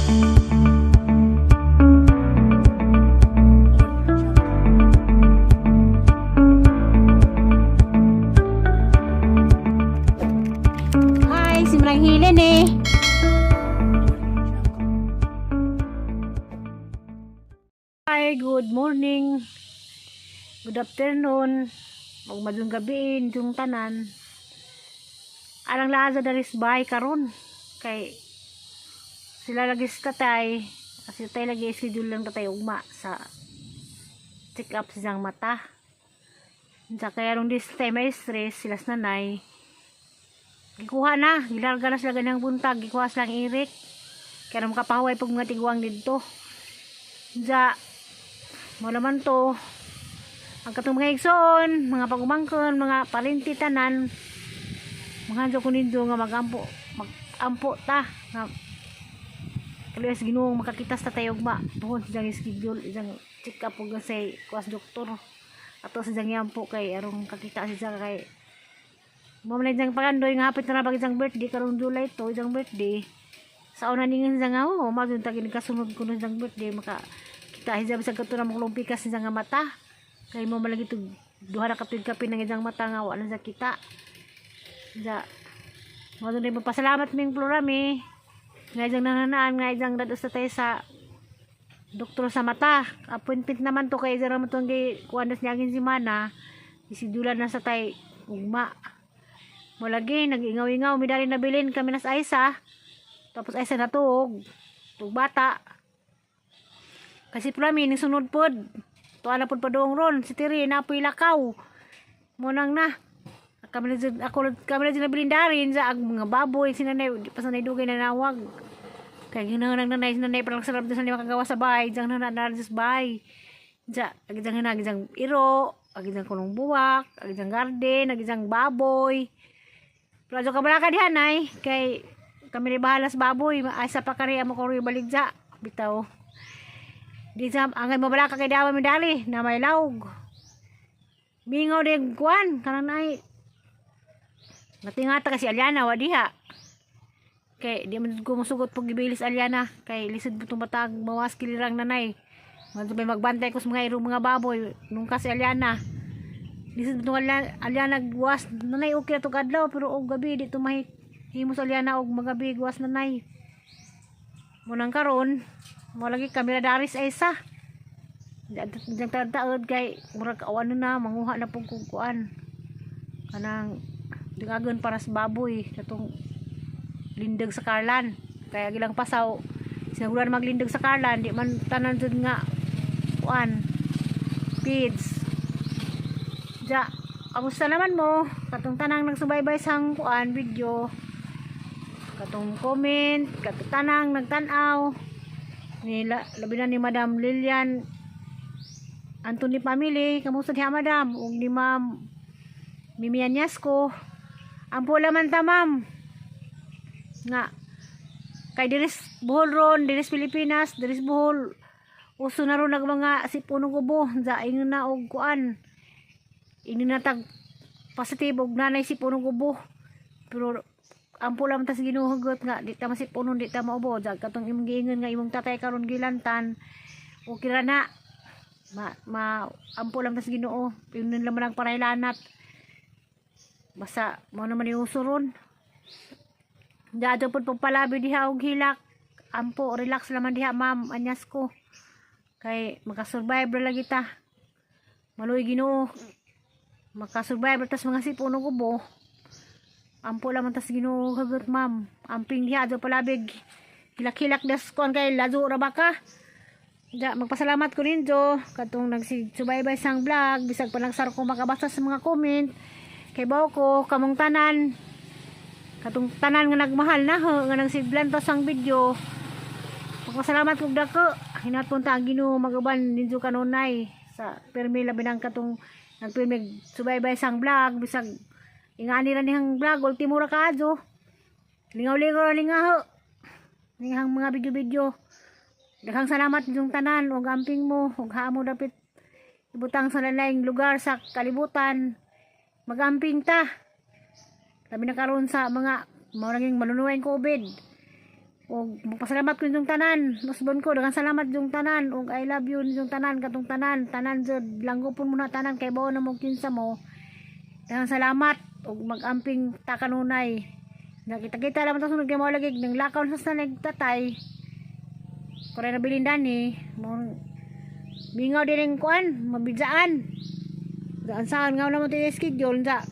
Hi, si Marang Hilen eh. Hi, good morning. Good afternoon. Ug maayong gabi yung tanan. Arang laza daris bay karon kay sila lagi sa tatay. Kasi tatay lagi schedule lang tatay ugma sa check up sa iyang mata. Sa kaya rong this time may stress sila sa nanay. Gikuha na, gilarga na sila ganyang buntag, gikuha silang irik. Kaya na makapahuway pag mga tiguang dito. Sa mo naman to, ang katong mga igsoon, mga pagumangkon, mga parinti tanan, mga ko nindo nga magampo, magampo ta, nga kaluyas Ginoong makakita sa tayo ugma, buhon sa iyang schedule, isang check up ug say kuas doktor. Ato sa iyang yampo kay arong kakita siya kay mo man isang pagandoy nga hapit na rabag isang birthday karong July to isang birthday. Sa una ningin siya nga oh, mazun tagin kasunod kuno isang birthday maka kita hijab sa kato na makulumpikas siya nga mata. Kay mo malagi to duha ra ka tuig kapin ng isang mata nga wa na siya kita. Sa mo din pasalamat ming plurami nga isang nananaan nga isang dados sa tayo sa doktor sa mata. Appointment naman to kay isang naman tong gi kuan na niya si mana. Isidulan na sa tay ugma. Mo lagi nag-ingaw-ingaw midali nabilin kami nas Aisa. Tapos Aisa natuog. Tug bata. Kasi plami ning sunod pod. Tuwa na pod padung ron si Tiri na apoy lakaw. Mo nang na. Kami na dyan- ako kami na dyan nabilin darin sa ag mga baboy sinanay di pa sanay dugay na nawag. Kay ginanang nanay sinanay parang sarap sa makagawa sa bahay, diyang na na sa bahay. Diya, agi diyang agi diyang iro, agi diyang kunong buwak, agi diyang garden, agi diyang baboy. Pero adyo ka balaka diha nay kay kami ni bahala sa baboy, ay sa pakari amo ko baligja bitaw. Di sa angay mabalaka kay dawa mi dali na may lawg. Mingaw din kuan kanang ay natingata kasi Aliana wa diha. Kay di man ko musugot pag gibilis Aliana kay lisod mo itong batag mawas kilirang nanay. Man may magbantay ko sa mga irong mga baboy nung kasi Aliana. Lisod mo itong Aliana guwas nanay okay na to kadlaw pero og gabi di to mahit. Himo sa Aliana og magabi guwas nanay. Munang karon mo lagi kami na daris ay sa. Diyan taod kay murag awan na manguha na pug kuan. Kanang dingagon para sa baboy katong lindag sa karlan kaya gilang pasaw sinagulan maglindog sa karlan di man tanan jud nga kuan feeds. Ja, kamusta naman mo katong tanang nagsubaybay sang kuan video, katong comment, katong tanang nagtan-aw nila, labi na ni Madam Lilian Anthony family. Kamusta diha, Madam, ug ni Ma'am Mimi Anyasco? Ampo laman ta, ma'am, nga kay diris Bohol ron, diris Pilipinas, diris Bohol uso na ron nag mga sipunog ubo. Za ingon na og kuan, ingon na tag positive og nanay sipunog ubo, pero ampo lang tas Ginoo hugot nga di ta masipunon, di ta maubo. Za katong imong giingon nga imong tatay karon gilantan, okay ra na ma, ma ampo lang tas Ginoo, yun lang man ang paraylanat. Basta mo naman yung uso ron. Diadto pud pagpalabi diha og hilak. Ampo, relax naman diha, ma'am anyas ko. Kay makasurvive ra lagi ta. Maluoy Ginoo. Makasurvive ra tas mga sipon ug ubo. Ampo laman tas Ginoo hugot, ma'am. Amping diha adto palabig. Hilak-hilak das kuan kay lazo ra ba ka? Ja, magpasalamat ko ninyo katong nagsubaybay sang vlog bisag pa nagsar ko makabasa sa mga comment kay bawo ko kamong tanan, katong tanan nga nagmahal na ho nga nagsiglan to sang video. Magpasalamat kog dako. Hinat punta ang Ginoo magaban ninyo kanunay sa pirmi, labi nang katong nagpirmi subaybay sang vlog bisag ingani ra niyang vlog, ultimo ra kaadyo, lingaw-lingaw ra lingaho nihang mga video-video. Daghang salamat ninyong tanan ug amping mo ug haamo dapit ibutang sa laing lugar sa kalibutan. Magamping ta. Labi na karon sa mga mao naging malunuway COVID. Og magpasalamat ko ninyong tanan. Musbon ko, daghang salamat ninyong tanan. Og I love you ninyong tanan, katong tanan. Tanan jud, langgopon mo na tanan kay bawo na mo kinsa mo. Daghang salamat og mag-amping ta kanunay. Nakita-kita lang ta sunod kay mao lagi nang lakaw sa sanay tatay. Kuray na bilin dani, mo mingaw din ang kuan, mabidaan. Daan saan nga naman tayo schedule sa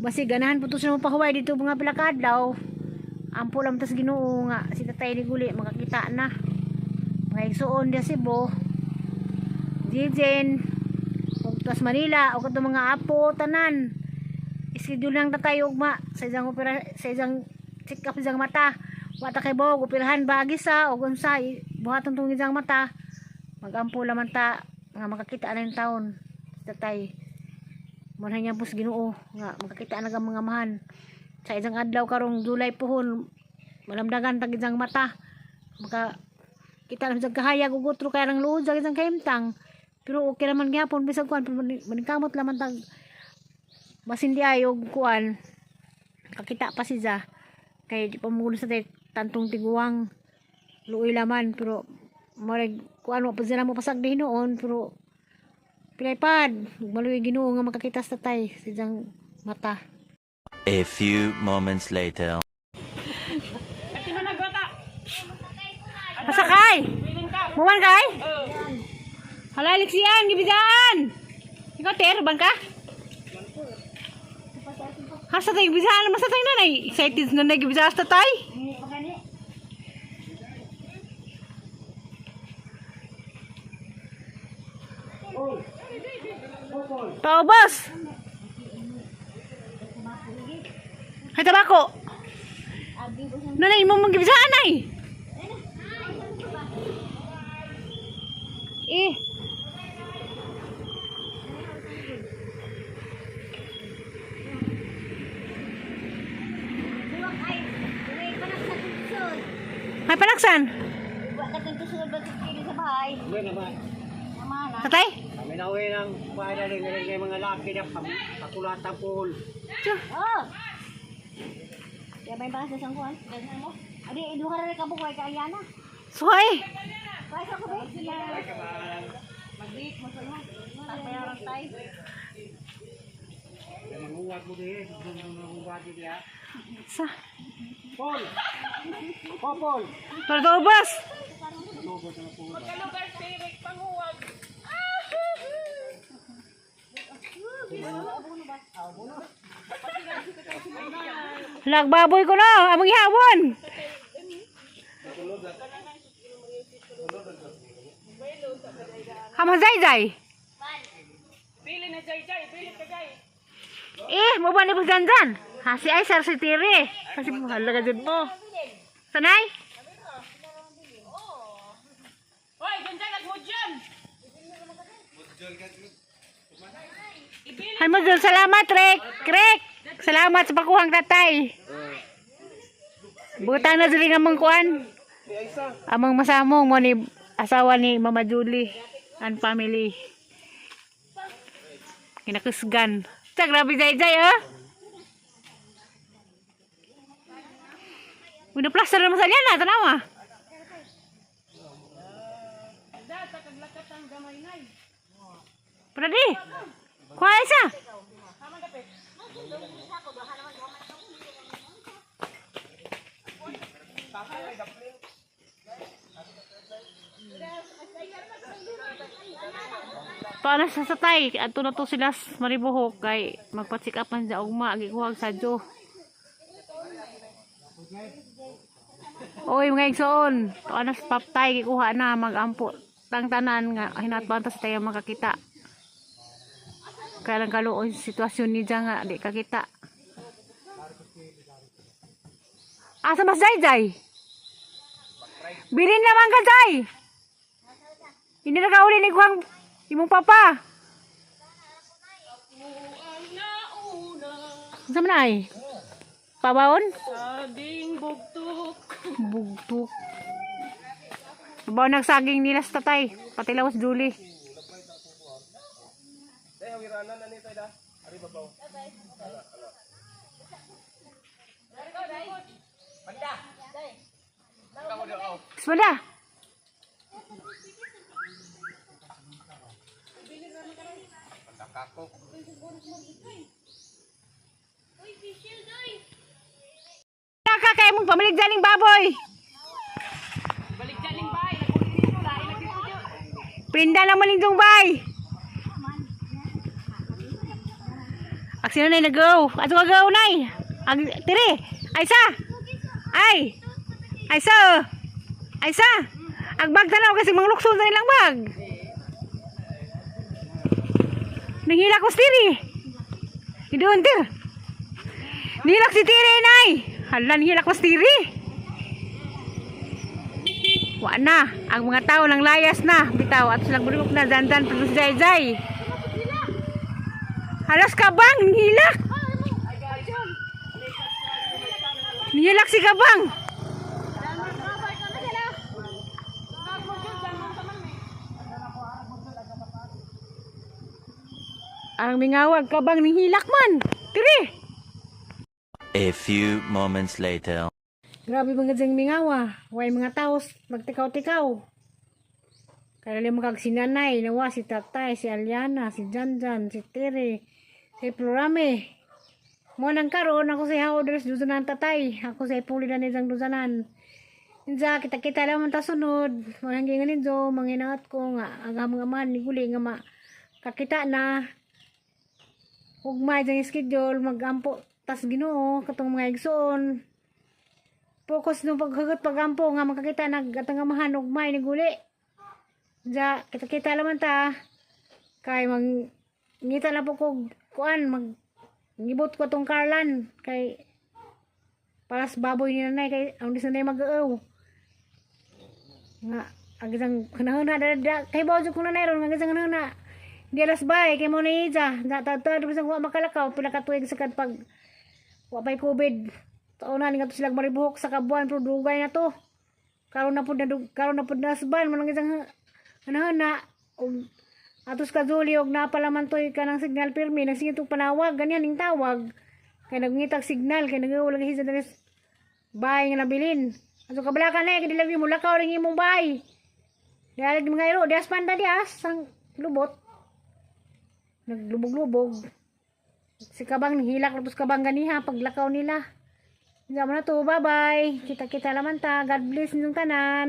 basi ganahan po to sa mga pahuway dito mga pila ka adlaw. Ampo lang tas Ginoo nga si tatay ni guli makakita na. Mga igsuon dia Cebu. Jijen ug tas Manila ug katong mga apo tanan. Schedule lang tatay ugma sa isang opera, sa isang check up sa isang mata. Wa ta kay bawog operahan ba sa ug unsa buhaton tong isang mata. Magampo laman ta nga makakita na yung taon si tatay. Muna niya po sa Ginoo nga makakita na ang mga amahan. Sa isang adlaw karong July pohon malamdagan tag isang mata. Maka kita lang sa kahayag ug utro kay ang luod sa isang kahimtang. Pero okay naman gihapon bisag kuan pero maningkamot laman tag basin di ay og kuan kakita pa siya kay di pa mo sa tantong tiguang luoy laman pero murag kuan wa pa sila mo pasag noon pero pinaypad maluoy Ginoo nga makakita sa tatay sa iyang mata. A few moments later. Pasakay! Muman kay? Hala, liksiyan, gibidaan! Ikaw, ter, ban ka? Hasa tayo, gibidaan, masa tayo nanay. Excited na nanay, gibidaan sa tatay. Paubos! Hay, tabako! Nanay, mo mong gibidaan, nay! Eh. Ay, palaksan. Tatay? Kami na uwi ng bahay na rin rin mga laki na pakulatan pool. Tiyo. Oh. Kaya may bahasa sa kuan. Adi duha ra ka bukoy kay Ayana. Suhay. Kay sa ko ba? Magbik mo sa imo. Tapayaran tay. Manguwag mo din, manguwag niya. Sa. Paul! Po, Paul! Pagkaubos. Lagbaboy ko na, among ihawon. Hamon zay-zay. Eh, mo ba ni pagdandan? Ha, si ay sir si Tiri. Kasi mahalaga dyan mo. Sanay? Hay mo dyan, salamat Rek. Rek, salamat sa pakuhang tatay. Butang na sila nga mong kuan. Amang masamong mo ni asawa ni Mama Julie and family. Kinakusgan. Sa grabe jay jay ah. Una plaster naman sa liyan na, tanawa. Pwede. Kuha isa. Paano sa satay? Ato na to sila sa Maribuhok kay magpa-check up man sa ugma gikuhag sa Diyo. Oy mga igsoon, to na sa paptay gikuha na magampo tang tanan nga hinatbang ta sa tayo makakita. Kaya lang kaluoy sitwasyon ni Diya nga di kakita. Asa mas jay jay? Bilin naman ka jay. Hindi na kauli ni Kuang imong papa. Unsa man ay? Pabaon? Saging bugtok. Bugtok. Pabaon nagsaging nila sa tatay. Pati lawas Julie. Espada. Kaka kay mong pamilig daling baboy. Balik dyan ning bay. Naguli dito. Lain na dito. Prinda lang malindong bay. Aksino na nag-go. Ato ka go nay. Ag tiri. Ay sa. Ay. Ay sa. Ay sa. Ang bag tanaw kasi mga lukso na nilang bag. Nanghila ko si tiri. Idoon tir. Nihilak si tiri nay. Hala nihilak ko si tiri. Wa na. Ang mga tao nang layas na. Bitaw at silang bulok na dandan pero si Jai Jai. Halas kabang nihilak. Nihilak si kabang. Ang mingawag kabang nihilak man. Tiri. A few moments later. Grabe mga diyang mingawa. Way mga taos, magtikaw-tikaw. Kaya mo kag si nanay, nawa si tatay, si Aliana, si Janjan, si Tere, si Plurame. Mo nang karon ako sa orders duzanan tatay. Ako sa puli na nizang duzanan. Inza kita-kita lang man ta sunod. Mga hanggang ninyo, manginaat ko nga ang among amahan ni guli nga ma kakita na. Ugmay diyang schedule magampo tas Ginoo katong mga igsoon focus nung paghugot pagampo nga makakita nag atang amahan ug may ni guli. Ja, kita-kita laman ta. Kay mang ngita na po kog kuan mag ngibot ko tong Carlan kay para sa baboy ni nanay kay ang di sanay mag-aaw. Nga ang isang kanahuna da, da, kay bawo ko nanay ron ang isang kanahuna. Di alas bay kay mo ni Ija. Da ta ta bisan wa makalakaw pila ka tuig sa kad pag wa pay COVID. Taon na nga to sila maribuhok sa kabuan pero dugay na to. Karon na pud na karon na pud na asban man ang isang na og atos ka Zuli og napalaman toy kanang signal pirmi nagsige tong panawag ganyan ning tawag kay nagngitag signal kay nagawala gyud sa dalis bay nga nabilin. Ato kabala ka na kay dili mo lakaw ring imong bay. Dialag mga iro, dias panda dias sang lubot. Naglubog-lubog. Si Kabang nihilak tapos Kabang ganiha paglakaw nila. Hindi mo na to. Bye-bye. Kita-kita laman ta. God bless ninyong tanan.